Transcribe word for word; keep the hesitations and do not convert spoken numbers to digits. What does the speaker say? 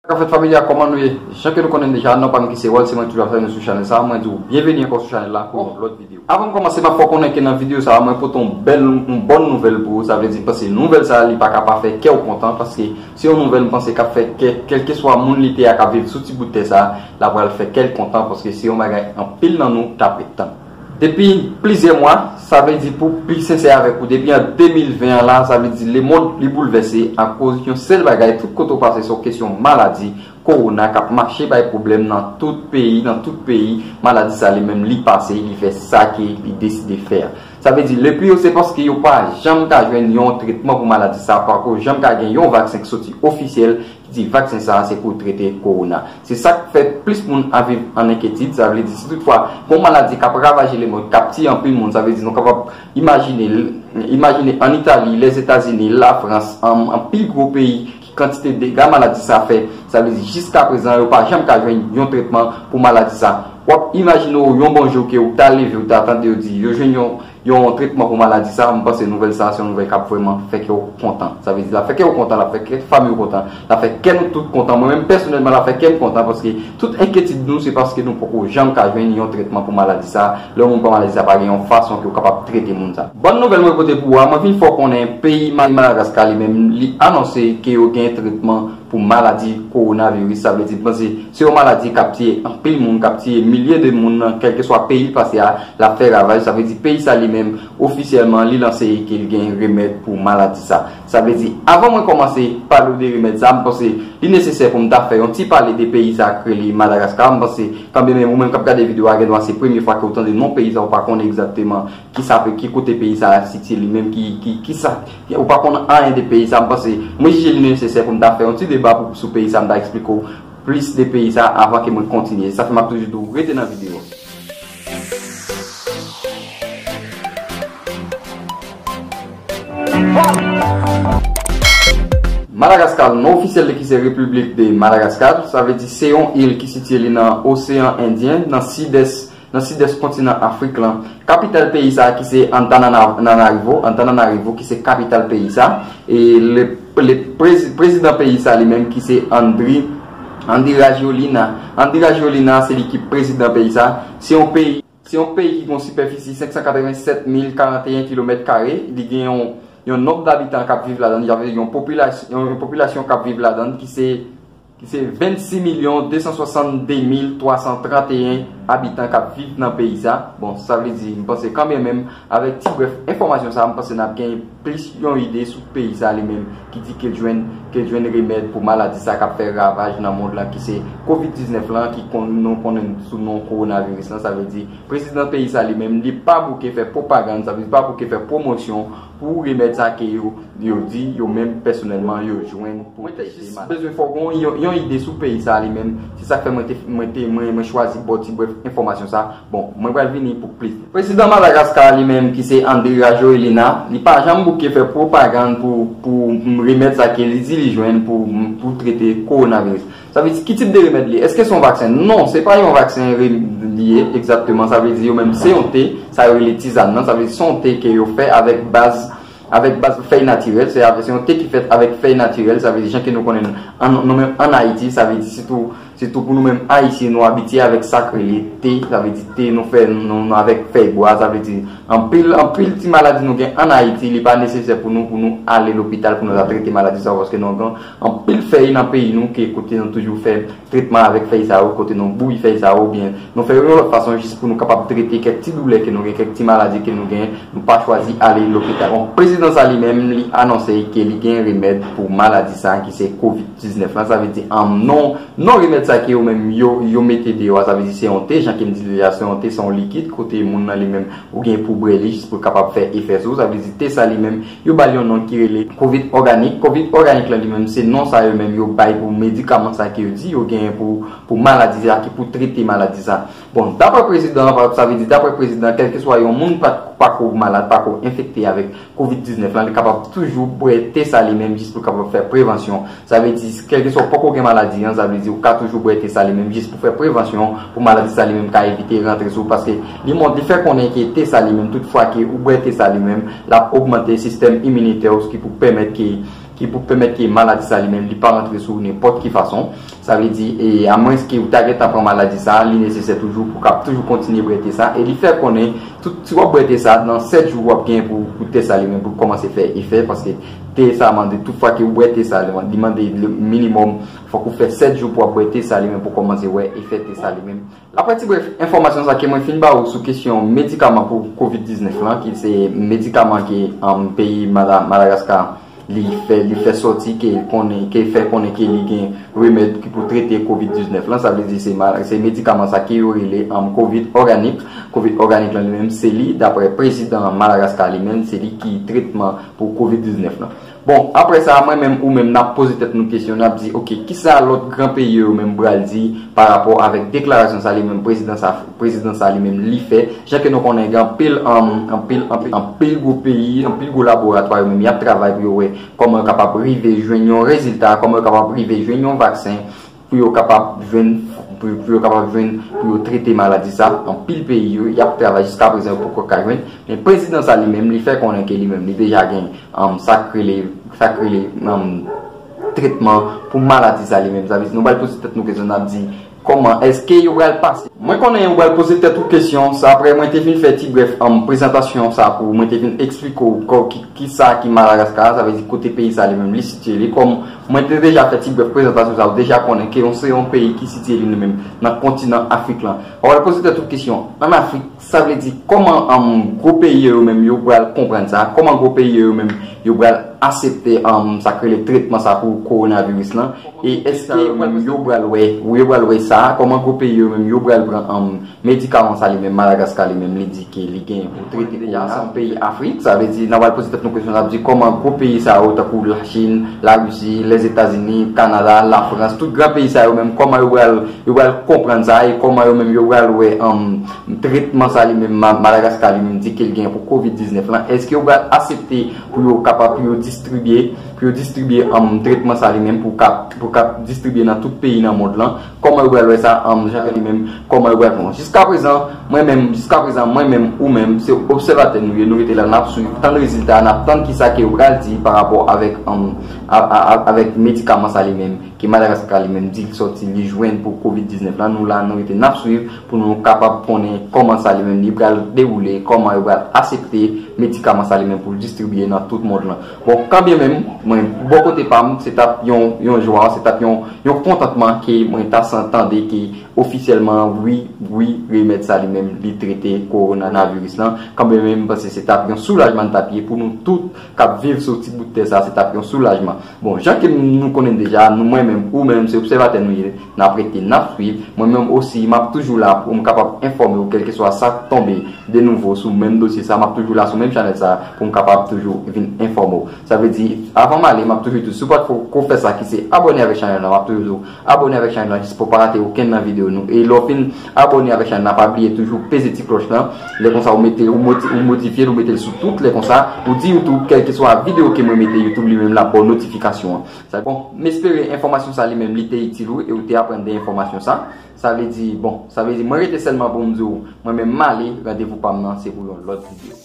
Sa k ap fèt, fanmi a, kòman nou ye? Jan ke nou konnen deja, non pa m ki se Wòl, se mwen toujou ap salye nou sou chanèl sa a. Mwen di w byenveni ankò sou chanèl la pou yon lòt videyo. Avan m kòmanse, m ap fè w konnen ke nan videyo sa a, mwen pote yon bèl, yon bòn nouvèl pou ou. Sa vle di, paske nouvèl sa a, li pa ka pa fè kè w kontan, paske se yon nouvèl, m panse, k ap fè kè, kèlkeswa moun li te ye a k ap viv sou ti bout tè sa a, l ap pral fè kè l kontan, paske se yon bagay anpil nan nou t ap ret tann. Depi plizyè mwa, sa vle di, pou pi sensè avèk ou, depi an de mil ven an la, sa vle di lemonn li boulvèse akoz yon sèl bagay, tout kote w pase se yon kesyon maladi, kowona k ap mache bay pwoblèm nan tout peyi, nan tout peyi, maladi sa li menm li pase, li fè sa ke li deside fè a. Sa vle di, le pli yo se paske yo pa janm ka jwenn yon tretman pou maladi sa, pako janm ka gen yon vaksen ki soti ofisyèl ki di vaksen sa a se pou trete kowona. Se sa k fè plis moun ap viv an enkyetid, sa vle di si toutfwa gon maladi k ap ravaje lemonn, k ap tiye anpil moun, sa vle di nou kapab imajine, imajine an Itali, Lèzetazini, Lafrans, an, anpil gwo peyi, ki kantite dega maladi sa fè, sa vle di jiskaprezan yo pa janm ka jwenn yon tretman pou maladi sa. W ap imajine w yon bon jou ke w ta leve, w ta tande yo di yo jwenn yon yon tretman pou maladi sa, m panse nouvèl sa a se yon nouvèl k ap vrèman fè kè w kontan. Sa vle di, l ap fè kè w kontan, l ap fè kè fanmi w kontan, l ap fè kè nou tout kontan. Mwen menm, pèsonèlman, l ap fè kè m kontan paske tout enkyetid nou, se paske nou poko janm ka jwenn yon tretman pou maladi sa a. Lè yon moun pran maladi sa a, pa gen yon fason ke w kapab trete moun sa a. Bòn nouvèl mwen pote pou ou a, mwen vin fè w konnen peyi Ma-, Madagaska li menm, li anonse ke yo gen tretman pou maladi kowonaviris. Sa vle di, m panse se yon maladi k ap tiye anpil moun, k ap tiye milye de moun nan kèlkeswa peyi l pase a, l ap fè ravaj. Sa vle di, peyi sa li menm, ofisyèlman, li lanse ke l gen remèd pou maladi sa. Sa vle di, avan mwen kòmanse pale w de remèd sa, m panse li nesesè pou m ta fè yon ti pale de peyi sa k rele Madagaska. M panse, kanmenm, ou menm k ap gade videyo a, gendwa se premye fwa ke w tande non peyi sa, ou pa konnen egzakteman ki sa, ki kote peyi sa a sitiye li menm, ki, ki, ki sa, ou pa konn anyen de peyi sa, m panse, mwen jije li nesesè pou m ta fè yon ti deba pou, sou peyi sa, m ta eksplike w plis de peyi sa avan ke mwen kontinye. Sa fè m ap toujou di w rete nan videyo a. Madagaskar, non ofisyèl li ki se Repiblik de Madagaskar, sa vle di se yon il ki sitiye li nan Oseyan Endyen, nan sidès nan sidès kontinan Afrik lan. Kapital peyi sa a ki se Antananarivo, Antananarivo ki se kapital peyi sa. E le, le prezi-, prezidan peyi sa li menm ki se Andry, Andry Rajoelina. Andry Rajoelina se li ki prezidan peyi sa. Se yon peyi, se yon peyi ki gen yon sipèfisi senk san katrevennsèt mil karanteyen kilomèt kare. Li gen yon, yon nonb dabitan k ap viv ladan, y ave yon popilasyon, yon popilasyon k ap viv ladan ki se ki se vennsis milyon de san swasannde mil twa san tranteyen abitan k ap viv nan peyi sa. Bon, sa vle di, m panse kanmenm, avèk ti brèf enfòmasyon sa, m panse n ap gen plis yon ide sou peyi sa li menm, ki di ke l jwenn, ke l jwenn remèd pou maladi sa k ap fè ravaj nan mond lan, ki se kovid diznèf lan, ki kon-, nou konnen sou non kowonaviris lan. Sa vle di, prezidan peyi sa li menm, li pa bouke fè pwopagann, sa vle di, pa bouke fè pwomosyon pou remèd sa ke yo, yo di, yo menm pèsonèlman, yo jwenn pou trete maladi. Mwen te jis bezwen fè w gen yon, yon ide sou peyi sa li menm. Se sa k fè mwen te, mwen te, mwen, mwen chwazi ba w ti brèf enfòmasyon sa. Bon, mwen pral vini pou plis. Prezidan Madagaskar li menm, ki se Andry Rajoelina, li pa janm bouke fè pwopagann pou, pou remèd sa ke li di li jwenn pou, pou trete kowonaviris. Sa vle di, ki tip de remèd li ye? Èske se yon vaksen? Non, se pa yon vaksen re-, li ye egzakteman. Sa vle di, yo menm, se yon te, sa yo rele tizàn nan. Sa vle di, se yon te ke yo fè avèk baz, avèk baz fèy natirèl. Se avè-, se yon te ki fèt avèk fèy natirèl. Sa vle di, jan ke nou konnen an, nou menm an Ayiti, sa vle di, sitou, sitou pou nou menm Ayisyen, nou abitye avèk sa k rele te. Sa vle di, te, nou fè, nou, nou avèk fèy bwa. Sa vle di, anpil, anpil ti maladi nou gen an Ayiti, li pa nesesè pou nou, pou nou ale lopital pou nou ta trete maladi sa, paske nou gen anpil fèy nan peyi nou ke kote nou toujou fè tretman avèk fèy sa yo, kote nou bouyi fèy sa yo, oubyen nou fè yo yon lòt fason jis pou nou kapab trete kèk ti doulè ke nou gen, kèk ti maladi ke nou gen, nou pa chwazi ale lopital. Bon, prezidan sa li menm, li anonse ke li gen remèd pou maladi sa ki se kovid diznèf lan. Sa vle di, an non, non remèd sa ke yo menm yo, yo mete deyò a, sa vle di se yon te, jan ke m di deja, se yon te, se yon likid, kote moun nan li menm, ou gen pou bwè li jis pou l kapab fè efè sou ou. Sa vle di, te sa li menm, yo ba l yon non ki rele kovid òganik. Kovid òganik lan li menm, se non sa yo menm yo bay pou medikaman sa ke yo di yo genyen pou, pou maladi sa, ki pou trete maladi sa. Bon, daprè prezidan an, sa vle di, daprè prezidan, kèlkeswa yon moun pa, pa ko malad, pa ko enfekte avèk kovid diznèf lan, li kapab toujou bwè te sa li menm jis pou l kapab fè prevansyon. Sa vle di, kèlkeswa w poko gen maladi an, sa vle di, ou ka toujou bwè te sa li menm jis pou fè prevansyon, pou maladi sa li menm ka evite rantre sou ou, paske li mon-, li fè konnen ke te sa li menm, tout fwa ke ou bwè te sa li menm, l ap ogmante sistèm iminitè w, ki pou pèmèt ke ki pou pèmèt ke maladi sa li menm li pa rantre sou ou nenpòt ki fason. Sa vle di, e, amwens ke ou ta gentan pran maladi sa, li nesesè toujou pou w kab toujou kontinye bwè te sa. E li fè konnen, tout, si w ap bwè te sa, nan sèt jou w ap gen pou, pou te sa li menm pou kòmanse fè efè, paske te sa mande, tout fwa ke ou bwè te sa, li, li mande le minimòm, fòk ou fè sèt jou pou w ap bwè te sa li menm pou kòmanse wè efè te sa li menm. Apre ti brèf enfòmasyon sa ke mwen fin ba ou sou kesyon medikaman pou kovid diznèf lan, ki se medikaman ke, um, peyi Mada-, Madagaskar li fè, li fè sòti ke konnen, ke fè konnen ke li gen remèd ki pou trete kovid diznèf lan. Sa vle di se ma-, se medikaman sa ke yo rele, um, kovid òganik. Kovid òganik lan li menm se li, daprè prezidan Madagaskar li menm, se li ki tretman pou kovid diznèf lan. Bon, apre sa, mwen menm ou menm, n ap poze tèt nou kesyon, n ap di, oke, kisa lòt gran peyi yo menm pral di pa rapò avèk deklarasyon sa li menm prezidan sa, prezidan sa li menm li fè? Jan ke nou konnen, gen anpil, um, anpil, anpil, anpil gwo peyi, anpil gwo laboratwa yo menm, y ap travay pou yo wè kòman yo kapab rive jwenn yon rezilta, kòman yo kapab rive jwenn yon vaksen, pou yo kapab jwenn, pou, pou yo kapab jwenn, pou yo trete maladi sa. Anpil peyi yo, y ap travay jiska prezan, yo poko ka jwenn. Men prezidan sa li menm, li fè konnen ke li menm, li deja gen, um, sa k rele, sa k rele, um, tretman pou maladi sa li menm. Sa vle di, nou pral poze tèt nou kesyon, n ap di, kòman, èske yo pral pase? Mwen konnen ou pral poze tèt ou kesyon sa, apre mwen te fin fè ti brèf, um, prezantasyon sa pou mwen te fin eksplike w kò-, ki, kisa ki Madagaskar, sa vle di kote peyi sa li menm li sitiye li. Kòm mwen te deja fè ti brèf prezantasyon sa, ou deja konnen ke yon, se yon peyi ki sitiye li menm nan kontinan Afrik lan. Ou pral poze tèt ou kesyon, ann Afrik, sa vle di kòman, um, gwo peyi yo menm yo pral konprann sa, kòman gwo peyi yo menm yo pral aksepte, um, sa k rele tretman sa pou kowonaviris lan, e èske yo menm yo pral wè, yo pral wè sa, kòman gwo peyi yo menm yo pral pran, um, medikaman sa li menm, Madagaskar li menm, li di ke li genyen pou trete deja, se yon peyi Afrik, sa vle di, n a pral poze tèt nou kesyon, n ap di kòman gwo peyi sa yo, tankou Lachin, Larisi, Lèzetazini, Kanada, Lafrans, tout gran peyi sa yo menm, kòman yo pral, yo pral konprann sa, e kòman yo menm yo pral wè, um, tretman sa li menm, Ma-, Madagaskar li menm di ke l genyen pou kovid diznèf lan, èske yo pral aksepte pou yo kapab, pou yo distribye, pou yo distribye, um, tretman sa li menm pou kab, pou kab distribye nan tout peyi nan mond lan? Kòman yo pral wè sa, um, jan ke li menm, kòman yo pral fè? Jiska prezan, mwen menm, jiska prezan, mwen menm, ou menm, se obsèvatè nou ye, nou rete la, n ap swiv, tann rezilta, n ap tann kisa ke yo pral di pa rapò avèk, um, a, a, a, avèk medikaman sa li menm, ke Madagaskar li menm di l sòti, li jwenn pou kovid diznèf lan. Nou la, nou rete, n ap swiv pou nou kapab konnen kòman sa li menm li pral dewoule, kòman yo pral aksepte medikaman sa li menm pou l distribye nan tout mond lan. Bon, kanbyenmenm, mwen, bò kote pa m, se t ap yon, yon jwa, se t ap yon, yon kontantman ke mwen ta san-, tande ke ofisyèlman, wi, wi, remèd sa li menm, li trete kowonaviris lan. Kanmenm, m panse se t ap yon soulajman l t ap ye pou nou tout k ap viv sou ti bout tè sa, se t ap yon soulajman. Bon, jan ke nou konnen deja, nou, mwen menm, ou menm, se obsèvatè nou ye, n ap rete, n ap swiv. Mwen menm osi, m ap toujou la pou m kapab enfòme w, kèlkeswa sa k tonbe de nouvo sou menm dosye sa, m ap toujou la sou menm chanèl sa pou m kapab toujou vin enfòme w. Sa vle di, avan m ale, m ap toujou di w, si w pa t ko, ko fè sa ki se abòne avèk chanèl la, m ap toujou di w, abòne avèk chanèl la jis pou w pa rate okenn nan videyo nou. E lè w fin abòne avèk chanèl la, pa bliye toujou peze ti klòch lan. Lè konsa, ou mete, ou modi-, ou modifye l, ou mete l sou tout. Lè konsa, ou di YouTube, kèlkeswa videyo ke mwen mete, YouTube li menm l ap ba w notifikasyon an. Sa, bon, m espere enfòmasyon sa li menm, li te itil ou e ou te aprann de enfòmasyon sa. Sa vle di, bon, sa vle di, mwen rete sèlman pou m di w, mwen menm m ale, randevou pa m nan, se pou yon lòt videyo.